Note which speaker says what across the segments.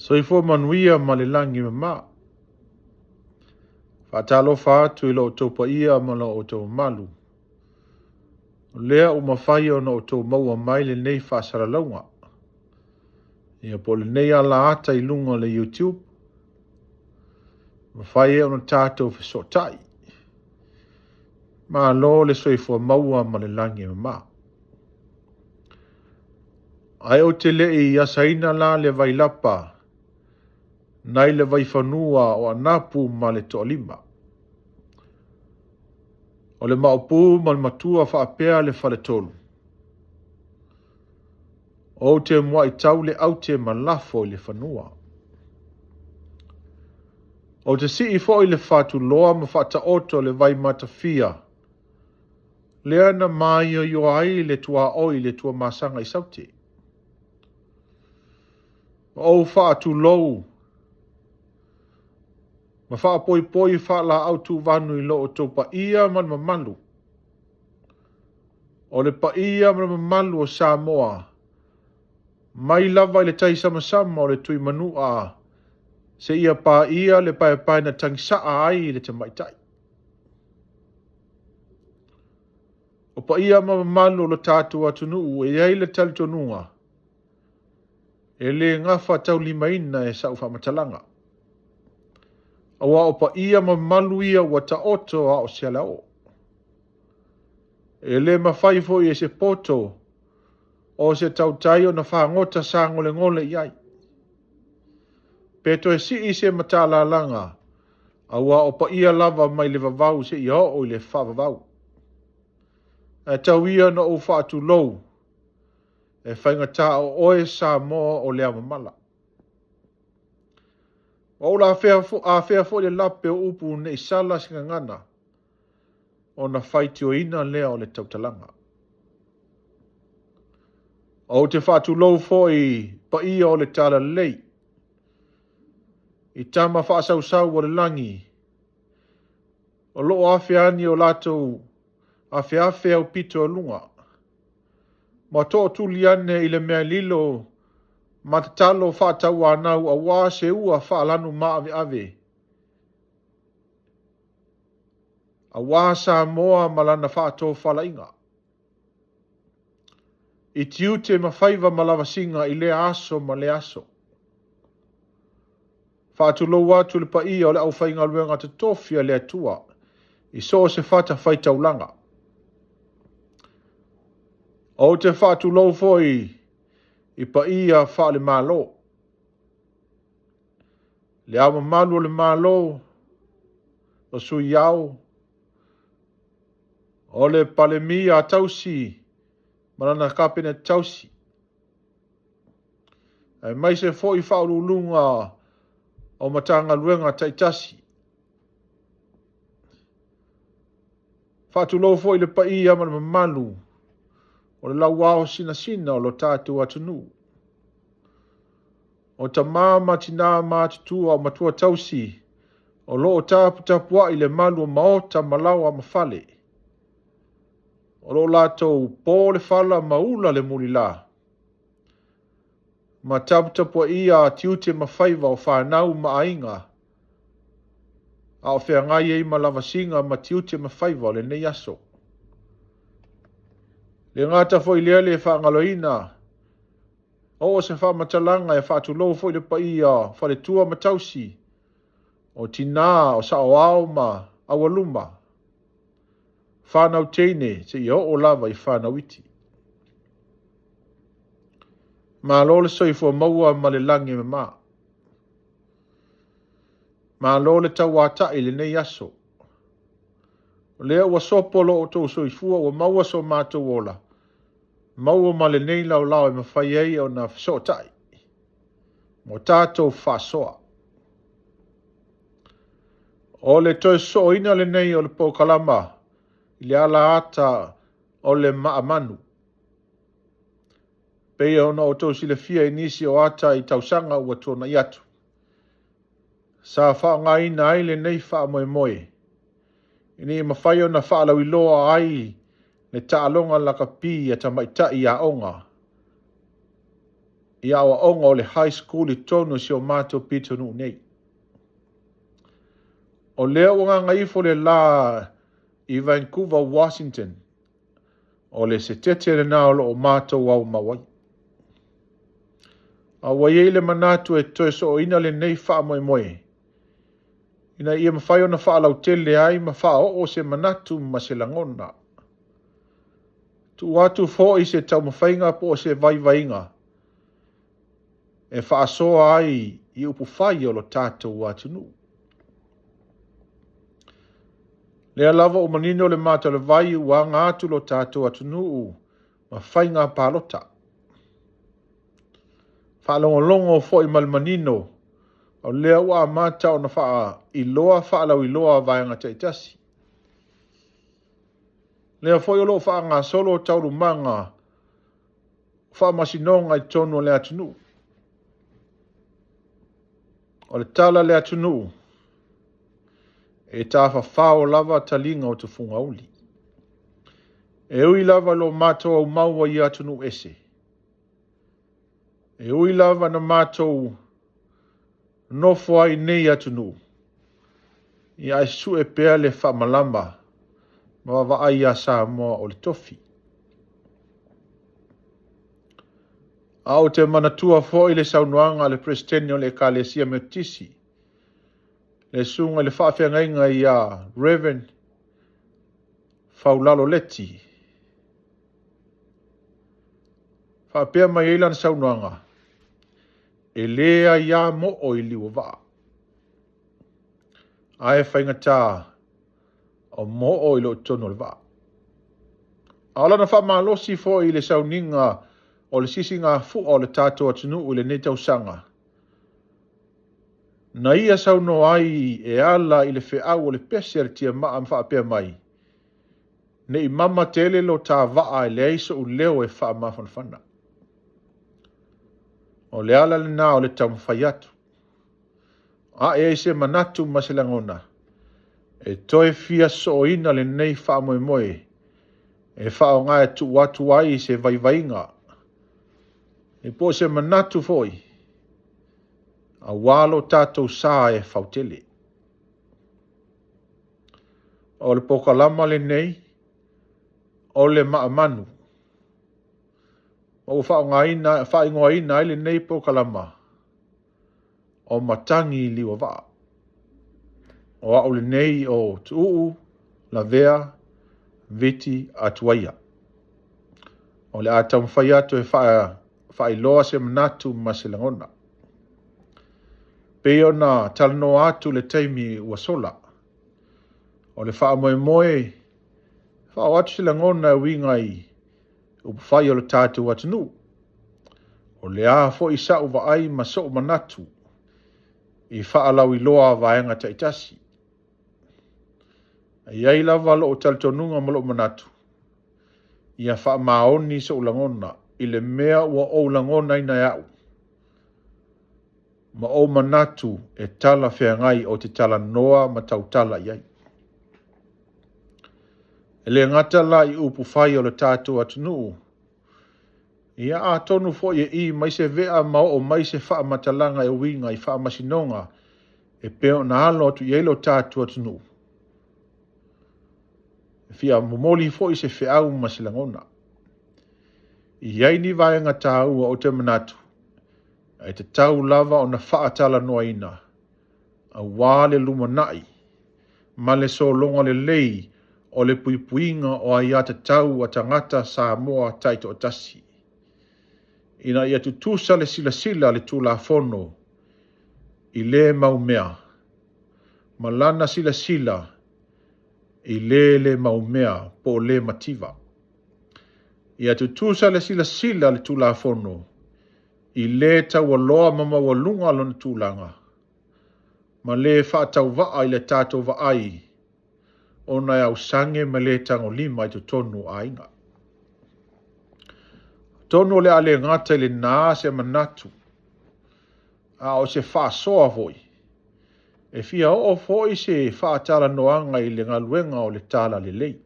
Speaker 1: Soifua manuia ma le lagi mama. Faatalofa atu i lo outou paia ma lo outou mamalu. O lea ua mafai ona outou maua mai lenei faasalalauga. Ia po o lenei alaata i luga o le YouTube. Mafai ai ona tatou fesootai. Malo le soifua maua ma le lagi mama. Ae ou te le i asaina la le vailapa nai le vaifanua o Anapu ma le Toalima. O le Maopu ma le Matua faapea le Faletolu. Ou te muai tau le aute ma lafo i le fanua. Ou te sii foi le fatuloa ma faataoto le vai matafia, lea na māioioa ai le tuaoi i le Tuamasaga i Saute. Ma ou faatulou ma faapoipoi faalaau tuvanu i lo outou paia ma le mamalu. O le paia ma le mamalu o Samoa, mai lava i le tai samasama o le Tuimanua seia paia le paepae na tagisaa ai le tamaitai. O paia ma mamalu o lo tatou atunuu e i ai le talitonuga e le gafataulimaina e sau faamatalaga. Aua o paia ma mamalu ia ua taoto a o se alaoo. E le mafai foi e se poto o se tautai ona fagota sagolegole i ai. Pe toe sii se matalalaga, aua o paia lava mai le vavau seia oo i le faavavau. Ae tau ia ona ou faatulou, e faigata o oe Samoa o le aomamala. Ua ou afea foi le lape o upu ne i sala se gagana, ona faitioina lea o le tautalaga. Ou te faatulou foi paia o le talalelei, i tama faasausau o le lagi, o lo o afeani o latou afeafe aupito o luga, ma tootuli ane i le mea lilo ma tatalo faatauanau aua se ua faalanu maaveave, aua Samoa ma lana faatofalaiga. I tiute ma faiva ma lavasiga i lea aso ma lea aso. Faatulou atu le paia o le aufaigaluega totofi a le Atua i so o se fata faitaulaga. Ou te faatulou foi i paia faale-Malo. Le Ao Mamalu o le Malo, o Sui Ao, o le Palemia tausi ma lana Kapeneta tausi, aemaise foi faauluuluga o Matagaluega taitasi. Faatulou foi le paia ma le mamalu o le lauao sinasina o lo tatou atunuu. O tama ma tinā matutua o matua tausi o lo o taputapuai le malu o maota ma laoa ma fale. O lo o latou po le fala ma ula le mulilā. Ma taputapuaia tiute ma faiva o fanau ma aiga a o feagai ai ma lavasiga ma tiute ma faiva o lenei aso. Le gata foi lea le faagaloina Oo se faamatalaga e faatulou foi le paia o faletua ma tausi, o tinā, o saoao ma aualuma, whānau teine seia oo lava i whānau iti. Malo le soifua maua ma le lagi e mama. Malo le tauātaʻi i lenei aso. O lea ua sopo lo outou soifua ua maua so matou ola, Maua ma lenei laolao e mafai ai ona fesootai mo tatou faasoa. O le toe sosooina lenei o le polokalama i le ala ata o le maamanu. Pei ona outou silafia i nisi o ata i tausaga ua tuanai atu, sa faaaogaina ai lenei faamoemoe ina ia mafai ona faalauiloa ai le taaloga lakapi a tamaitai aoga. i aoaoga o le high school i totonu o si o matou pitonuu nei. O lea ua gagaifo le lā i Vancouver, Washington, o le setete lena o lo o matou aumau ai. A ua i ai le manatu e toe sooina lenei faamoemoe, ina ia mafai ona faalautele ai ma faaoo se manatu ma se lagona. Tuu atu foi se taumafaiga po o se vaivaiga e faasoa ai i upufai o lo tatou atunuu. Lea lava ua manino le mata o le vai ua aga atu lo tatou atunuu ma faiga palota. Faalogologo foi ma le manino o lea ua amata ona faailoa faalauiloa vaega taitasi. Lea foi o lo o faagasolo taualumaga o faamasinoga i totonu o le atunuu. O le tala a le atunuu, e tafafao lava taliga o tufugauli. E ui lava i lo matou aumaua i atunuu ese, e ui lava na matou nofo ai nei atunuu, ia ae sue pea le faamalama ma vaavaai iā Samoa o le tofi. A ou te manatua foi le saunoaga a le Peresetene o le Ekalesia Metotisi, le Susuga i le Faafeagaiga ia Rev. Faulalo Leti. Faapea mai ai lana saunoaga, E le aiā moo i liu o vaa, ae faigata o moo i lo totonu o le vaa. A o lana faamalosi foi i le sauniga o le sisigafua o le tatou atunuu i lenei tausaga, na ia saunoa ai e ala i le feau o le pese a le tiamaa ma faapea mai, Ne i mama tele lo ta vaa e leai soʻu leo e faamafanafana. O le ala lena o le taumafai atu. Ae ai se manatu ma se lagona e toe fia sooina lenei faamoemoe e faaaoga e tuu atu ai se vaivaiga e po o se manatu foi aua lo tatou sa e fautele. O le pokalama lenei o le maamanu ma ua faaaogaina, faaigoaina ai lenei pokalama o Matagi Liuavaa. O au lenei o Tuuu Lavea Viti Atuaia. O le a taumafai atu e faailoa se manatu ma se lagona. Pei ona talanoa atu le taimi ua sola. O le faamoemoe e faaoo atu se lagona e uiga i upufai o le tatou atunuu. O le a foi sa'u vaai ma so'u manatu i faalauiloa a vaega taitasi. E i ai lava lo'u talitonuga ma lo'u manatu, ia faamaoni so'u lagona i le mea ua ou lagonaina e a'u ma ou manatu e talafeagai ou te talanoa ma tautala i ai. E le gata la i upu fai o le tatou atunuu, ia atonu foi e ʻī mai se vea ma oo mai se faamatalaga e uiga i faamasinoga e pei ona alo atu i ai lo tatou atunuu. E fia momoli foi se feau ma se lagona. E i ai ni vaega taua ou te manatu e tatau lava ona faatalanoaina aua le lumanai ma le sologa lelei o le puipuiga o aiatatau a tagata Samoa taitoatasi, ina ia tutusa le silasila a le Tulafono i lē mau mea ma lana silasila i lē lē mau mea po o lē mativa. Ia tutusa le silasila a le Tulafono i lē taualoa ma maualuga lona tulaga, ma lē faatauvaa i le tatou vaai ona e ausage ma lē tagolima i totonu o aiga. Atonu o le a le gata i lenā se manatu, a o se faasoa foi, e fia oo foi se faatalanoaga i le galuega o le Talalelei.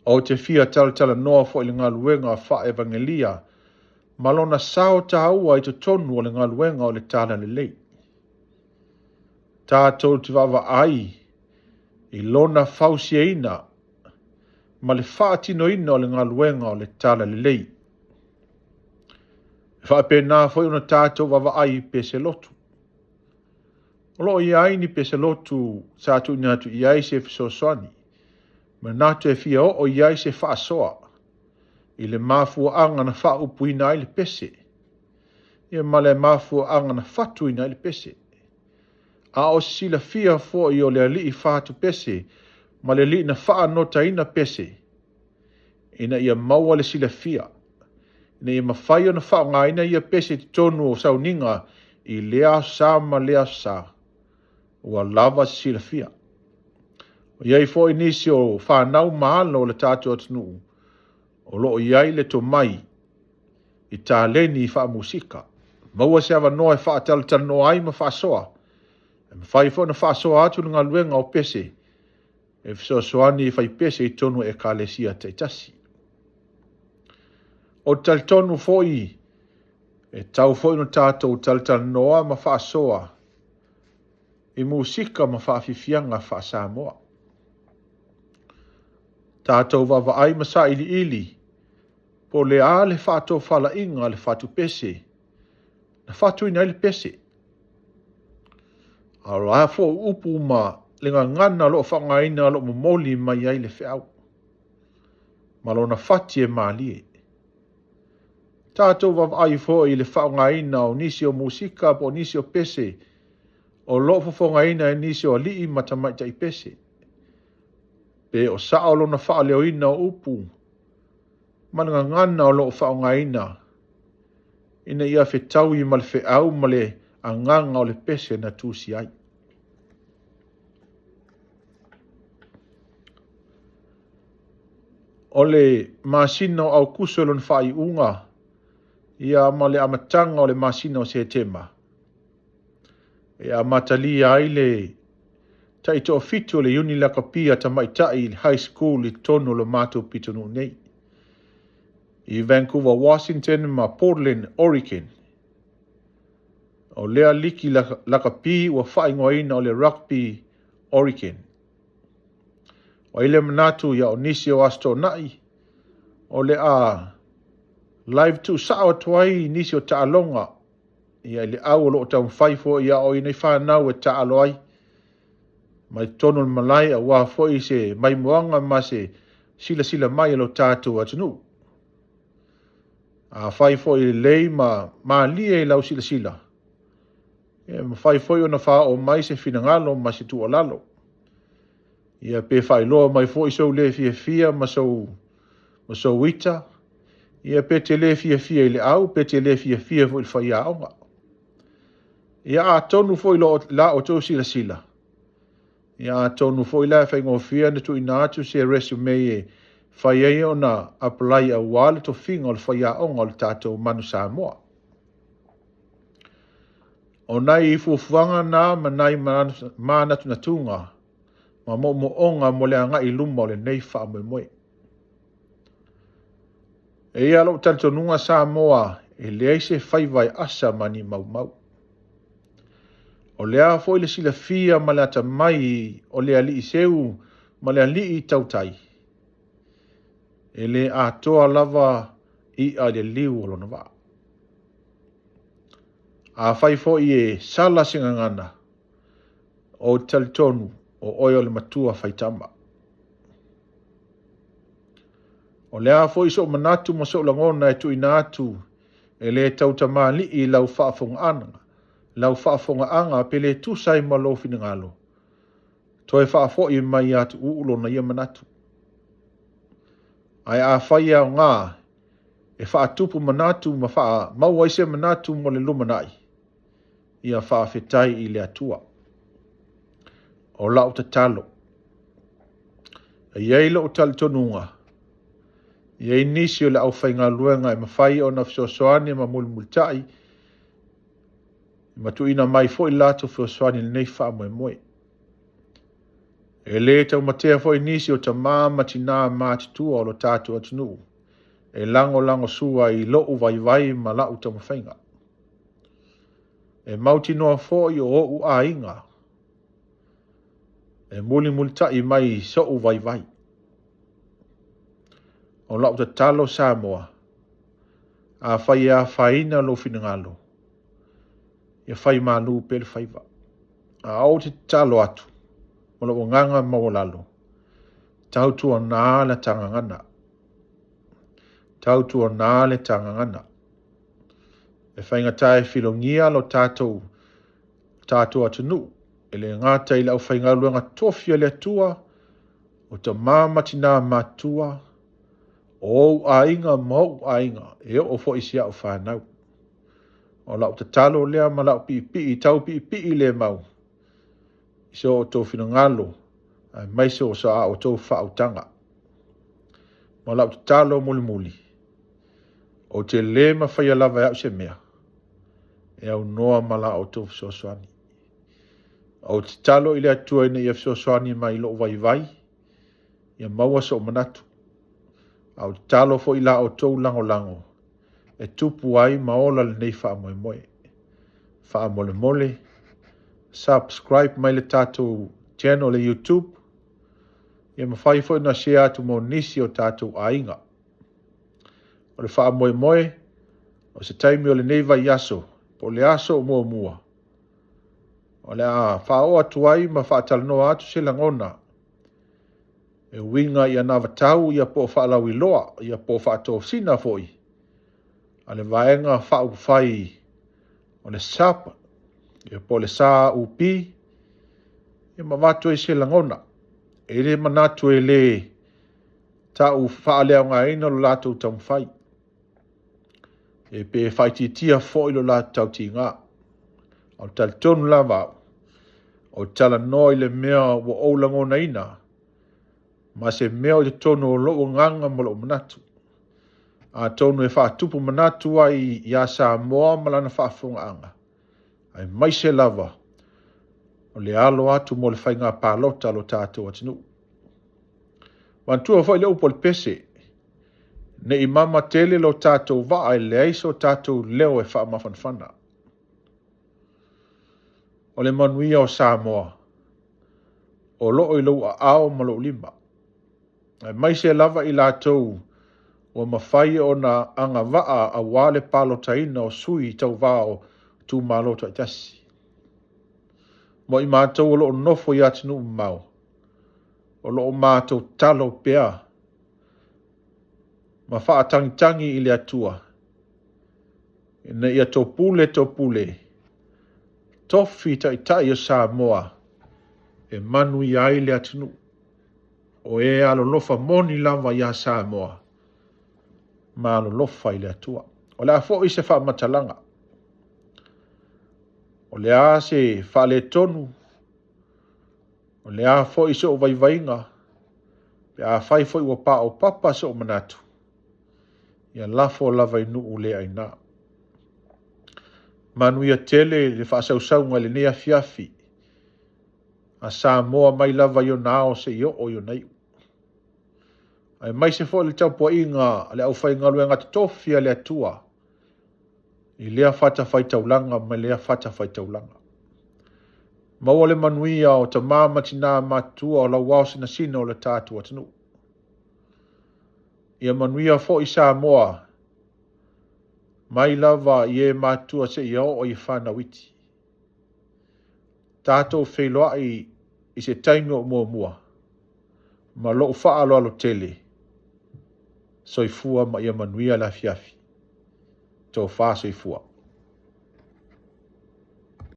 Speaker 1: Ou te fia talatalanoa foi i le galuega faa-evagelia. ma lona sao taua i totonu o le galuega o le Talalelei. Tatou te vaavaai i lona fausiaina ma le faatinoina o le galuega o le Talalelei. E faapena foi ona tatou vaavaai i peselotu. O lo o i ai ni peselotu sa tuuina atu i ai se fesoasoani, manatu e fia oo i ai se faasoa i le mafuaaga na faaupuina ai le pese, ia ma le mafuaaga na fatuina ai le pese. A o se silafia foi o le alii fatu pese ma le alii na faanotaina pese, ina ia maua le silafia, ina ia mafai ona faaaogaina ia pese i totonu o sauniga i lea aso sa ma lea aso sa, ua lava se silafia. O i ai foi nisi o fanau ma alo o le tatou atunuu o lo o i ai le tomai i taleni faamusika. Maua se avanoa e faatalatalanoa ai ma faasoa, e mafai foi ona faasoa atu le galuega o pese e fesoasoani i faipese i totonu o Ekalesia taitasi. Ou te talitonu foi e tau foi ona tatou talatalanoa ma faasoa i musika ma faafiafiaga faa-Samoa. Tatou vaavaai ma sailiili po o le a le faatofalaiga a le fatupese na fatuina ai le pese. A o a foi upu ma le gagana o lo o faaaogaina o lo o momoli mai ai le feau ma lona fati e malie. Tatou vaavaai foi i le faaaogaina o nisi o musika po o nisi o pese o lo o fofogaina e nisi o alii ma tamaitai pese. Pe o sao lona faaleoina o upu ma le gagana o lo o faaaogaina ina ia fetaui ma le feau ma le agaga o le pese na tusi ai. O le masina o Aukuso i lona faaiuga, ia ma le amataga o le masina o Setema, e amatalia ai le taitoafitu o le Iuni Lakapi a Tamaitai i le High School i totonu o lo matou pitonuu nei, i Vancouver, Washington ma Portland, Oregon. O lea liki lakapi ua faaigoaina o le Rugby Oregon. Ua i le manatu ia o nisi o Aso Toonai, o le a live tuusao atu ai nisi o taaloga ia i le au o lo o taumafai foi ia o inei fanau e taalo ai mai totonu o le malae aua foi se maimoaga ma se silasila mai a lo tatou atunuu. Afai foi lelei ma malie i lau silasila, e mafai foi ona faaoo mai se finagalo ma se tuualalo. Ia pe faailoa mai foi sou le fiafia ma sou, ma sou ita, ia pe te le fiafia i le au, pe te le fiafia foi i le faiaoga. Ia atonu foi lo, la outou silasila, ia atonu foi la e faigofie ona tuuina atu se resume e fai ai ona apply aua le tofiga o le faiaoga o le tatou Manu Samoa. O nai fuafuaga na ma nai manatunatuga ma moomooga mo le agai i luma o lenei faamoemoe. E ia lou talitonuga Samoa e leai se faiva e asa ma ni maumau. O lea foi le silafia ma le atamai o le alii seu ma le alii tautai. E le atoa lava i'a i le liu o lona vaa. Afai foi e sala se gagana, ou te talitonu o oe o le matua faitama. O le a foi sou manatu ma sou lagona e tuuina atu e le tautamalii i lau faafogaaga, lau faafogaaga pe le tusa ai ma lou finagalo, toe faafoi mai ia Tuuu lona ia manatu. Ae afai e aoga e faatupu manatu ma faamau ai se manatu mo le lumanai, ia faafetai i le Atua. O lau tatalo, e i ai lou talitonuga, e i ai nisi o le aufaigaluega e mafai ona fesoasoani ma mulimulitai, ma tuuina mai foi le latou fesoasoani i lenei faamoemoe. E le taumatea foi nisi o tamā ma tinā matutua o lo tatou atunuu. e lagolagosua ai i lo'u vaivai ma la'u taumafaiga. E mautinoa foi o o'u aiga e mulimulita'i mai i so'u vaivai. O la'u tatalo Samoa, afai e afaina lou finagalo, ia fai malu pea le faiva. A ou te tatalo atu ma lou agaga maualalo, tautuanā la ta gagana. Tautuanā le ta gagana. E faigata e filogia lo tatou tatou atunuu, e le gata i le aufaigaluega tofi a le Atua, o tama ma tinā matutua, o ou aiga ma o'u aiga, e oo foi i si a'u fanau. O la'u tatalo lea ma la'u piipii tau piipii le mau i so outou finagalo aemaise o sa outou faautaga. Ma la'u tatalo mulimuli, ou te lē mafaia lava e a'u se mea e aunoa ma la outou fesoasoani. Ou te tatalo i le Atua ina ia fesoasoani mai i lo'u vaivai, ia maua so'u manatu. A ou te tatalo foi i la outou lagolago e tupu ai ma ola lenei faamoemoe. Faamolemole, subscribe mai le tatou channel i YouTube, ia mafai foi ona share atu mo nisi o tatou aiga. O le faamoemoe, o se taimi o lenei vaiaso, po o le aso o muamua, o le a faaoo atu ai ma faatalanoa atu se lagona e uiga i anavatau ia po o faalauiloa ia po o faatosina foi a le Vaega Faaupufai o le SAP ia po o le SAUP ia ma avatu ai se lagona. E le manatu e le ta'u faaleaogaina lo latou taumafai, e pe faaitiitia foi lo latou tautiga. A o le talitonu lava au, o te talanoa i le mea ua ou lagonaina ma se mea o i totonu o lou agaga ma lou manatu. Atonu e faatupu manatu ai iā Samoa ma lana faafofogaaga, aemaise lava o le alo atu mo le faiga palota a lo tatou atunuu. Manatua foi le upu a le pese, ne i mama tele lo tatou vaa e leai so tatou leo e faamafanafana. O le manuia o Samoa, o loo i lou aao ma lou lima, aemaise lava i latou ua mafai ona agavaa aua le palotaina o sui tauva o itumalo taitasi. Mo i matou o lo o nofo i atunuu mamao, o lo o matou tatalo pea ma faatagitagi i le Atua ina ia topule topule tofi taitai o Samoa e manuia ai le atunuu. O e alolofa moni lava iā Samoa ma alolofa i le Atua. O le a foi se faamatalaga? O le a se faaletonu? O le a foi so'u vaivaiga? Pe afai foi ua paopapa so'u manatu, ia lafo lava i nuu le aina. Manuia tele le faasausauga i lenei afiafi a Samoa mai lava i ona ao seia oo i ona iu. Aemaise foi le tapuaiga a le aufaigaluega totofi a le Atua i lea fatafaitaulaga ma lea fatafaitaulaga. Maua le manuia o tama ma tinā matutua o lauao sinasina o le tatou atunuu. Ia manuia foi Samoa mai lava i e matutua seia oo i fanau iti. Tatou feiloai i se taimi o muamua ma lou faaaloalo tele. Soifua ma ia manuia le afiafi. Tofa soifua.